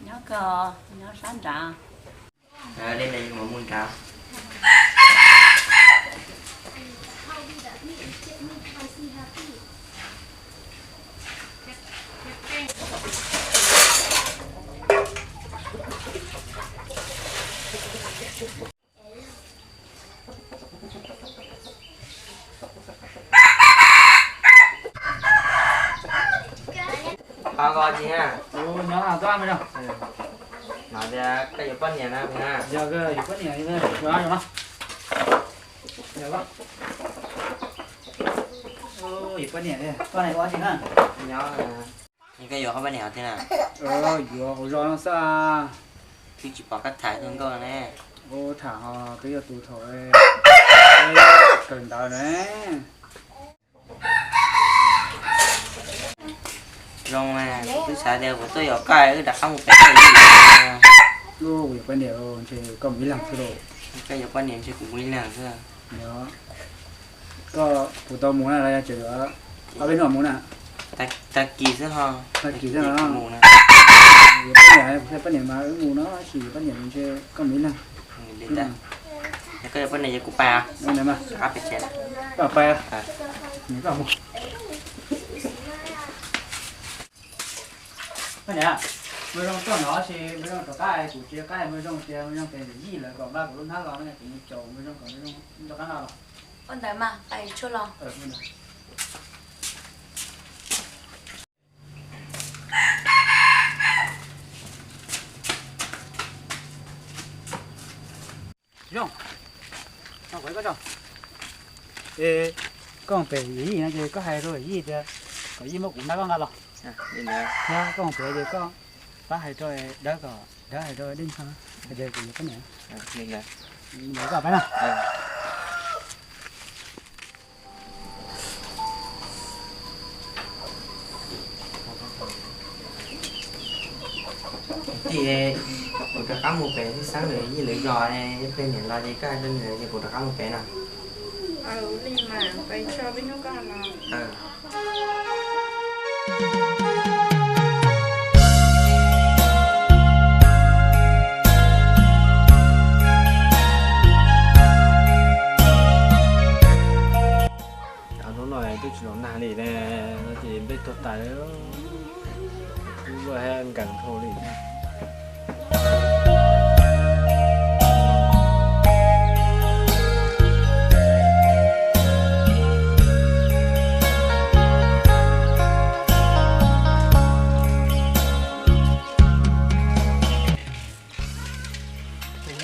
Nyob koj, nyob sab nrad. Li ntawd yuav mus nrad. Ho koj tsis na? Nyob, tuaj me zoo. Nov tias koj yuav poj niam na. Yog koj yuav poj niam, yog no. Yuav poj niam, koj ne ua tsis na? Nyob. Koj yuav qhov poj niam thiab na? Yuav hauv zos no xwb. Twb tsis pom koj tham koj nkauj ne. Ua tham ho twb yog tus thaum kawm ntawv ne. Zoo mas, kuv twb xav tias kuv tuaj yuav koj wb rov qab mus pem koj. Kuv yuav poj niam ntshe koj mus ib leeg xwb lauj. Koj yuav poj niam ntshe kuv mus ib leeg xwb. Koj, kuv tau mus na los yog tseem yuav ob peb hnub mus na? Tag kis xwb ho. Tag kis xwb no. Yuav poj niam, kuv thiaj poj niam mas wb mus no, tsis yuav poj niam ntshe koj mus ib leeg. Koj yuav poj niam ces kuv pais. Koj pais. Koj niam, npawg Zoo tuaj no ces npawg Zoo rov qab, kuv tsis nco qab npawg Zoo tias npawg Zoo tias yawm yij lawv kom npaj kuv lub hnab los no, kuv mus caum npawg Zoo kom npawg Zoo rov qab no los. Ua ntawd mas pais tsuag los. Zoo, koj pem yawm yij no ces koj hais rau yawm yij tias kom yij muab kuv npaj koj nqa los. Thiab koj pem ces koj pab hais rau Dawb kom Dawb hais rau Dej Ntsho hais tias kuv yuav poj niam. Ntawd koj pab na. Tij, kuv rov qab mus pem thiab xeeb nws yij lawv zos, ib pliag niam los ces koj hais rau nws ces kuv rov qab mus pem no. Li mas pais tso peb hnub koj los. Hnub no twb tsis los nag li ne, no ces nplej tuag tas, wb luaj thiab nkees dhau li.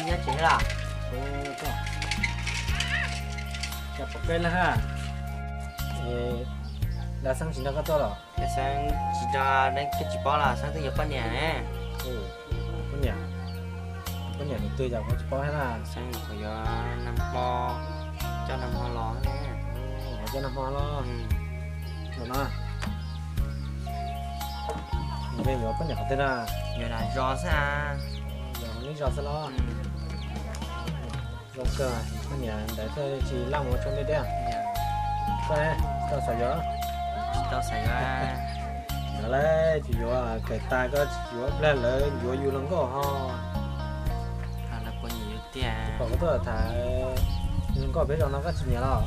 Nyob tsev los? Cas pom peb lawm ha? Dab Xeeb tsis nrog koj tuaj los? Dab Xeeb tsis nrog, koj tsis paub los Xeeb twb yuav poj niam ne. Poj niam? Poj niam tus twg yog kuv tsis paub thiab na. Xeeb nyuam qhuav yuav nag hmo, coj nag hmo los ne. Yuav coj nag hmo los? Los no. Nws yuav poj niam qhov twg na? Yuav nram zos xwb. Yuav nram zos xwb los? Zoo kawg, poj niam ntawd thiaj tsis laj mus ua tshuaj deb deb. Koj, koj xav yuav? Tsis tau xav yuav. Yuav lauj, tsis yuav, kawm tas koj tsis yuav, pliag lawv yuav yus hluas nkauj ho. Lawv puas nyiam yus tiag? Pom koj tuaj tham hluas nkauj peb zos no koj tsis nyiam los?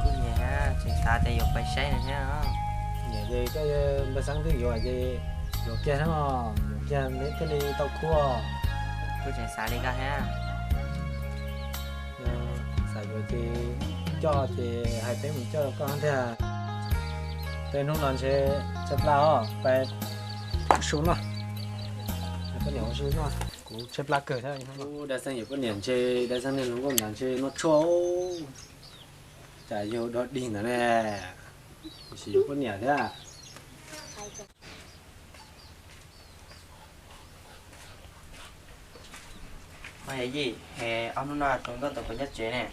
Kuj nyiam, tseem xav tias yuav pais saib no thiab. Nyiam ces koj, npawg Xeeb twb yuav ces yuav kiag thiab, yuav kiag neb thiaj li tau khub. Kuj tseem xav li koj thiab. Xav yuav ces coj ces hais peb mus coj koj thiab. Tej hnub no ntshe tshaib plab os, pais ua su noj. Poj niam ua su noj, kuv tshaib plab kawg thiab. Dab Xeeb yuav poj niam ntshe, Dab Xeeb niag hluas nkauj ntawd ntshe noj tshuaj, cas yug dog dig ntawd ne, tab sis yuav poj niam thiab. Yij, ob hnub no tau nkauj tau kuv nyob tsev ne.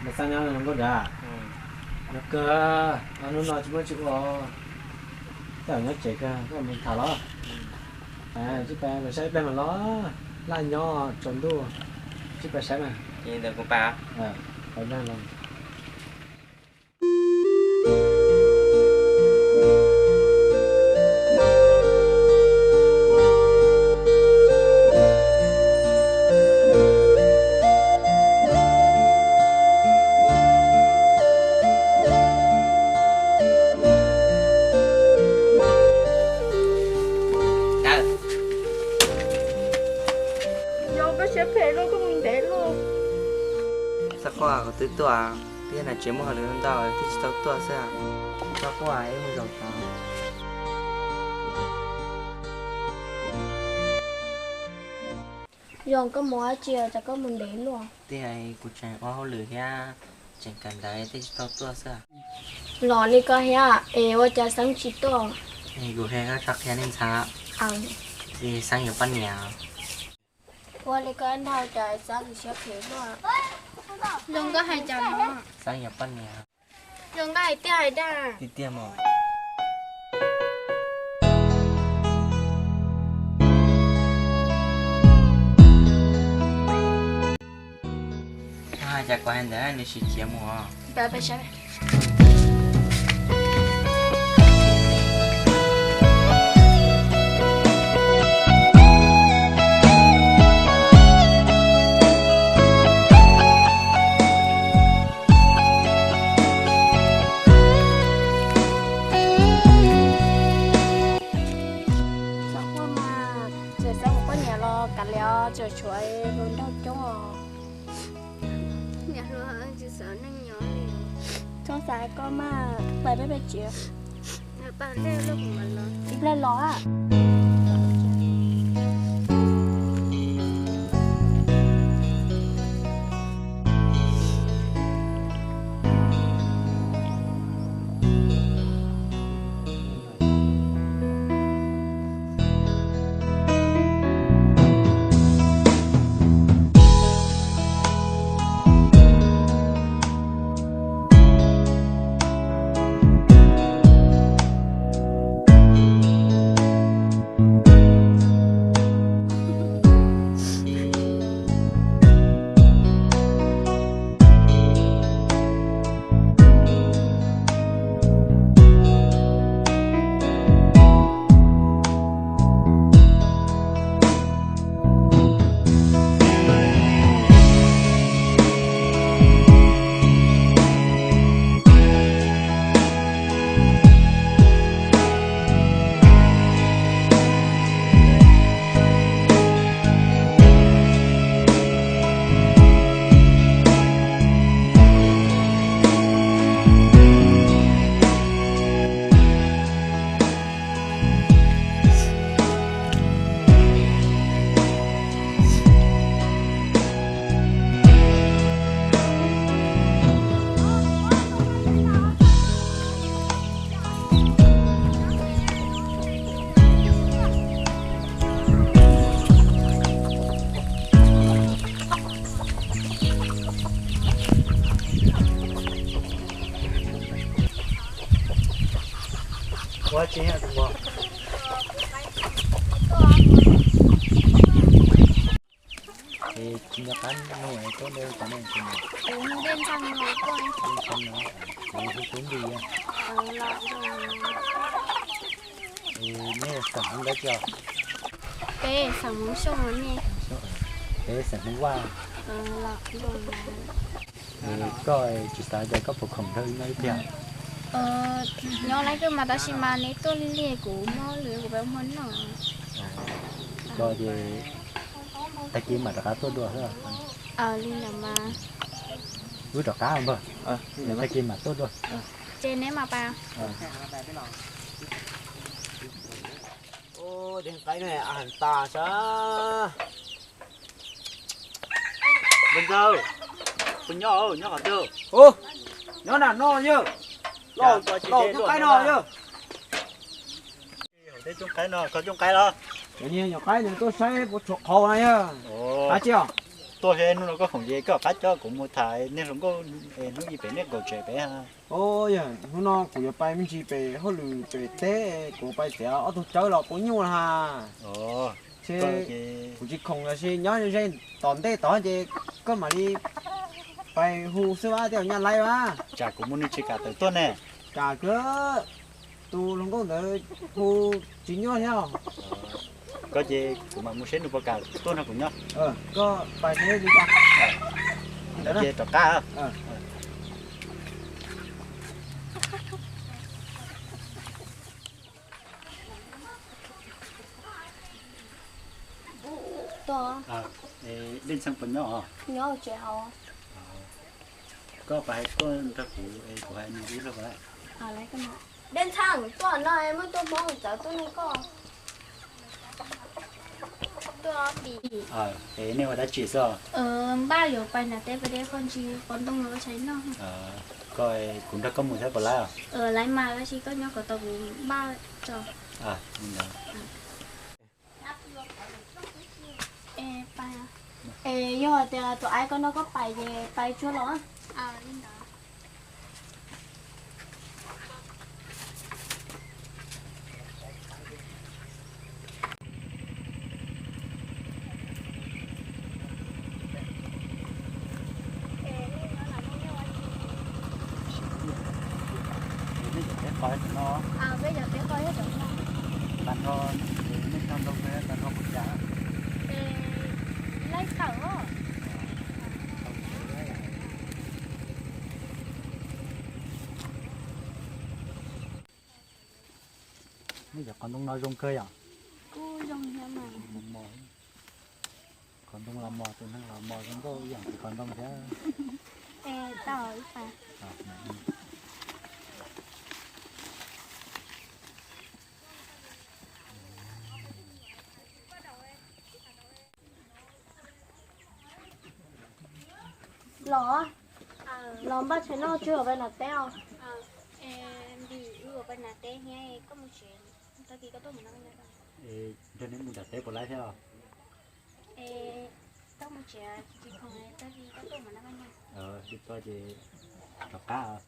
Npawg Xeeb nyob hluas nkauj nrad? Nyob kawg, ob hnub no tsis muaj tsis ua, tej zaum nyob tsev kawg, koj mus tham los? Tsis pais, pais saib ib pliag mas los, laj nyob tsaus ntuj, tsis pais saib mas. Ces ntawd kuv pais. Pais ib pliag los. Ua, kuv twb tuaj, tiam sis tsev muaj hauj lwm ntau, twb tsis tau tuaj xwb. Koj kuj ib mus zaum tod. Zoo koj mus dab tsi, cas koj mus ntev luaj? Tiam sis kuv tseem ua hauj lwm thiab tseem kawm ntawv, twb tsis tau tuaj xwb. Los li koj thiab, es ua cas Xeeb tsis tuaj? Kuv hais koj tso qhia nej ntxhais, Xeeb yuav poj niam. Ua li koj ntag, cas Xeeb siab phem luaj. Zoo nkauj hais cas no? Xeeb yuav poj niam. Zoo nkauj hais tiag hais dag? Tiag tiag mas. Koj hais cas kuv hais ntawd nws sim khiav mus os. Xeeb ua mas, tseem Xeeb ua poj niam los kav liam, tseem tshuav hluas nraug coob os. Niam hluas tsis xav neej nyob li. Txhob xav koj mas, pais peb peb tsev. Ib pliag los a. Ua tsi tus muam? Es tsis nco qab nug es koj npe hu cas ne tus muam? Kuv hu Dej Ntxhee no, kuv hu Tub Npis. Nej xeem Hmoob dab tsi os? Peb xeem Hmoob Xyooj no nej? Peb xeem Hmoob Vaj. Koj tsis xav cas koj puas khoom nrog wb nyob ib pliag? Nyob lawm kawg mas tab sis mas neb tuaj lig lig kuv mob lwm kuv pab muag noj. Koj ces tag kis mam rov qab tuaj dua xwb. Li ntawd mas. Wb rov qab npawg, tag kis mam tuaj dua. Ces neb mas pas. Ua, tej qaib no a tas sab. Npawg ntxawg, puas nyob, nyob qhov twg? Nyob nram no yawg. Los, los coob qaib no yawg. Tej coob qaib no, koj coob qaib los? Cov niag nyuam qaib nws tuaj saib puas tshuav qhauv na yawg. Qab tsi os? Tuaj saib hnub no koj khoom ces koj qab coj kuv mus tham niag hluas nkauj, hnub ib pem nej nkaum tsev pem. Yog hnub no kuv yuav pais me ntsis pem hauj lwm pem teb, kuv pais txiav ob tug tsawb los puab nyuj na. Ces kuv tsis khoom los sis nyob ze tom ntej tod ces koj mam li pais hu xwb vas, tej nyaj laib vas. Tsam kuv mus nws tsis kam tawm tuaj ne. Kam kawg, tus hluas nkauj ntawd hu tsis nyuaj thiab. Koj ces kuv mam mus seb nws puas kam tuaj nrog kuv nyob. Koj pais seb li cas. Ces rov qab. Dej Ntxhee puas nyob? Nyob tsev hauv. Koj puas hais tuaj nrog kuv es kuv hais nws ib lo lawm? Dej Ntxhab, tuaj no muaj tuaj Hmoob txawv tuaj nrog koj. Es nej ua dab tsi xwb? Npaj yuav pais nram teb pais de qhov ntsis qos ntoo los ua tshais noj. Koj, kuv nrog koj mus thiab puas laib? Laib mas, tab sis koj nyob kom tau kuv npaj tso. Li ntawd. Es yog tias tus aib koj nrog koj pais ces pais tsuag los. Nej cov teb qos no, tag nrho, nej cog ntoo tag nrho kuv cas? Nej cov qos ntoo no zoo kawg yom? Kuj zoo thiab mas. Qos ntoo los mos, tus neeg los mos zoo nkauj ib yam li qos ntoo thiab. Es tau ib pas. Los, los npaj tshais noj tsuag pais nram teb os. Npaj teb thiab, koj mus tsev, tag kis koj tuaj mus noj. Nrog neb mus nram teb puas laib thiab os? Koj mus tsev, tsis khoom, tag kis koj tuaj mus noj. Li ko ces rov qab os.